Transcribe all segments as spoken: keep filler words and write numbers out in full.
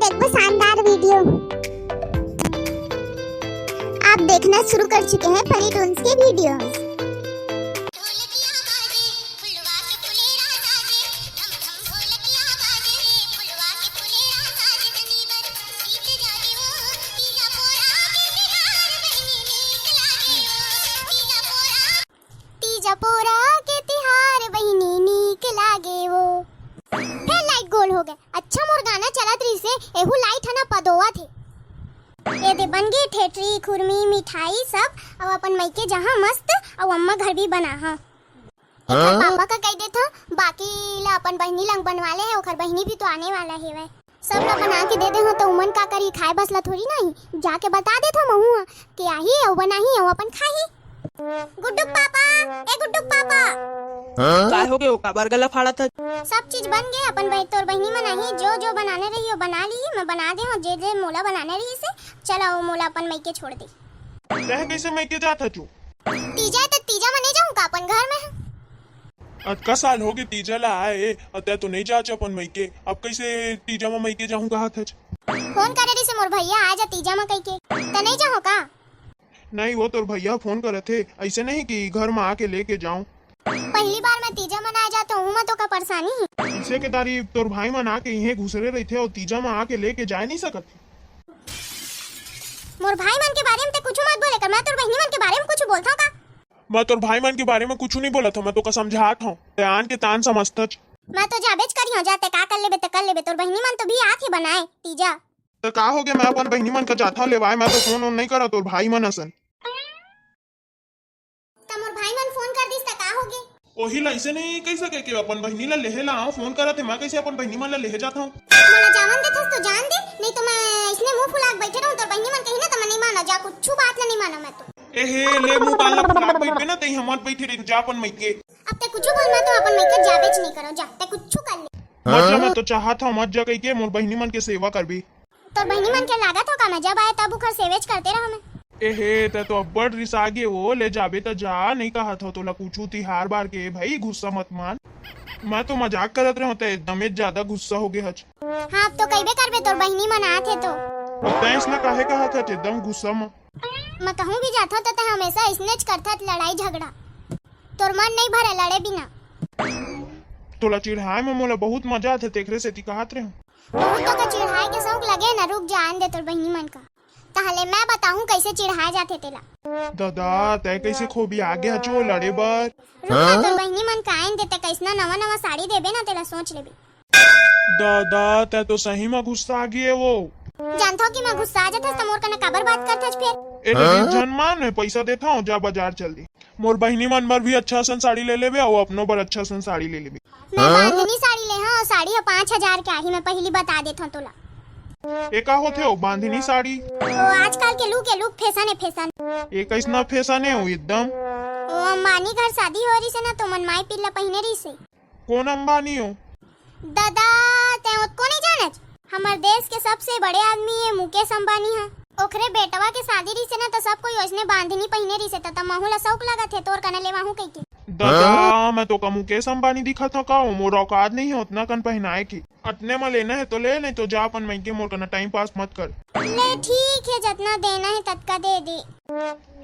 एक वो शानदार वीडियो। आप देखना शुरू कर चुके हैं फनी टून्स के वीडियोज़। तीजा पोरा के तिहार बहिनी नीक लागे वो। फेर लाइट गोल हो गए। अच्छा मोर गाना चलत रहिसे, एहू लाइट ह ना पदोवत हे। ए दे बन गे ठेठरी, खुरमी, मिठाई सब। अब अपन मइके जहाँ मस्त, अउ अम्मा घर भी बना, हाँ। एकर पापा का कह देथव, बाकी ला अपन बहिनी लंग बनवा ले हे, ओकर बहिनी भी तो आने वाला हेवय। सब ला बना के दे दे हो तो उमन का करी, खाए बस ला थोड़ी ना ही। जाके बता देथव महू ह, के आही अउ बनाही अउ अपन खाही। गुड्डू पापा, ए गुड्डू पापा। हाँ? काय हो गए, काबर गला फाड़त हस? सब चीज बन गए, अपन बह-, तोर बहिनी मन आही, जो जो बनाने रही वो बना ली, मैं बना दे हूँ, जे जे मोला बनाने रही से, चला वो मोला अपन मइके छोड़ दे। तैं कइसे मइके जात हचू? तीजा हे त तीजा म नइ जाहूं का अपन घर में? अतका साल होगे तीजा ला आए, अउ तैं तो नइ जाच अपन मइके। अब कइसे तीजा म मइके जाहूं कहत हच? फोन करे रिहिसे मोर भैया, आ जा तीजा म कहिके। त नइ जाहूं का? नहीं वो तोर भैया फोन करत हे, अइसे नहीं कि घर म आके लेके जाऊं। पहली बार मैं तीजा म ना जात हूं, ओहू म तो का परेशानी हे। अइसे के तारी तोर भाई मन आके इहें घुसरे रहिथे अउ तीजा म आके लेके जाए नइ सकत हे। मोर भाई मन के बारे में ते कुछु मत बोले कर, मैं तोर बहिनी मन के बारे में कुछु बोलथव का? मैं तोर भाई मन के बारे में कुछु नइ बोलत हव, मैं तोका समझात हव। ते आन के तान समझथच। मैं तो जाबेच करिहव, जा ते का कर लेबे ते कर लेबे, तोर बहिनी मन तो भी आत हे बनाए तीजा। त का होगे, मैं अपन बहिनी मन का जाथव लेवाए, मैं तो फोन ओन नइ करव तोर भाई मन असन। त मोर भाई मन फोन कर दिस त का होगे? ओही ला अइसे नइ कहि सके के अपन बहिनी ला लेहे ला आव, फोन करत हे, मैं कइसे अपन बहिनी मन ला लेहे जात हव? मोला जावन देथस तो जान दे, नइ तो मैं अइसने मुंह फुला के बइठे रहूं, तोर बहिनी मन कही ना त मैं नइ मानव, जा कुछु बात ला नइ मानव मैं तो। ए हे, ले मुंह कान ला फुला के बइठबे ना, तहीं हमर बइठे रही, जा अपन मइके। अब ते कुछु बोल, मैं तो अपन मइके जाबेच नइ करव, जा ते कुछु कर ले। मत जा, मैं तो चाहत हव मत जा कहिके, मोर बहिनी मन के सेवा करबे। तोर बहिनी मन के लागत हो का मैं जब आए तब उखर सेवेच करते रहो मैं। ए हे, तैं तो अब्बड़ रिसा गे वो, ले जाबे त जा, नइ कहत हो तोला कुछु तिहार बार के, भाई गुस्सा मत मान। मैं तो मजाक करत रहो, तैं एकदमेच ज्यादा गुस्सा हो गे हच। हाँ, अब तो कहिबे करबे, तोर बहिनी मन आत हे तो। तैं अइसना काहे कहत हच एकदम गुस्सा म? मैं कहूँ भी जाथो त तैं हमेशा अइसनेच करथच, लड़ाई झगड़ा। तोर मन नइ भरे लड़े बिना। तोला चिढ़ाए म मोला बहुत मजा आथे, तेखरे सेती कहत रहो। बहुत तोके चिढ़ाए के शौक लगे न, रुक जा, आन दे तोर बहिनी मन का। तहले मैं बताहूँ कइसे चिढ़ाए जाथे तेला। ददा, तैं कइसे खोबिया गे हच ओ लड़े बर? रुक ना, तोर बहिनी मन का आन दे, तैं कइसना नवा नवा साड़ी देबे ना, तेला सोच लेबे। ददा, तैं तो सही म गुस्सा गे वो। जानथव कि मैं गुस्सा जाथस त मोर कने काबर बात करथस फेर? ए दीदी, झन मान, मैं पइसा देथव, जा बजार चल दे। मोर बहिनी मन बर भी अच्छा असन साड़ी ले लेबे, अउ अपनो बर अच्छा असन साड़ी ले लेबे। मैं बांधनी साड़ी ले हव, साड़ी ह पाँच हजार के आही, मैं पहिली बता देथव तोला। ए का होथे ओ बांधनी साड़ी? ओ आजकल के लू के लू फैशन हे, फैशन। ए कइसना फैशन हे ओ एकदम? ओ अंबानी घर शादी हो रहिसे ना, तो मन माई पिल्ला पहिने रहिसे। कोन अंबानी हो? ददा, तैं ओतको नइ जानच? हमर देश के सबसे बड़े आदमी ये मुकेश अंबानी ह। ओखरे बेटवा के शादी रहिसे ना, त सब कोई ओइसने बांधनी पहिने रहिसे, त, त महू ला शौक लगत हे तोर कने लेवाहूं कहिके। ददा, मैं तोका मुकेश अंबानी दिखत हव का? ओ मोर औकात नइ हे ओतना कन पहिनाए के। अतने म लेना हे तो ले, नइ तो जा अपन मइके, मोर कने टाइम पास मत कर। ले ठीक हे, जतना देना हे ततका दे दे।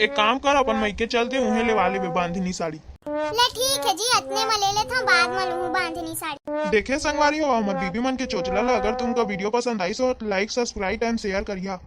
एक काम कर, अपन मइके चल दे, उहें लेवा लेबे बांधनी साड़ी। ले ठीक हे जी, अतने म ले लेथव, बाद म लूहूं बांधनी साड़ी। देखे संगवारी हो, हमर बीबी मन के चोचला ला अगर तुमका वीडियो पसंद आइस हो, तो like, subscribe and share करिहा।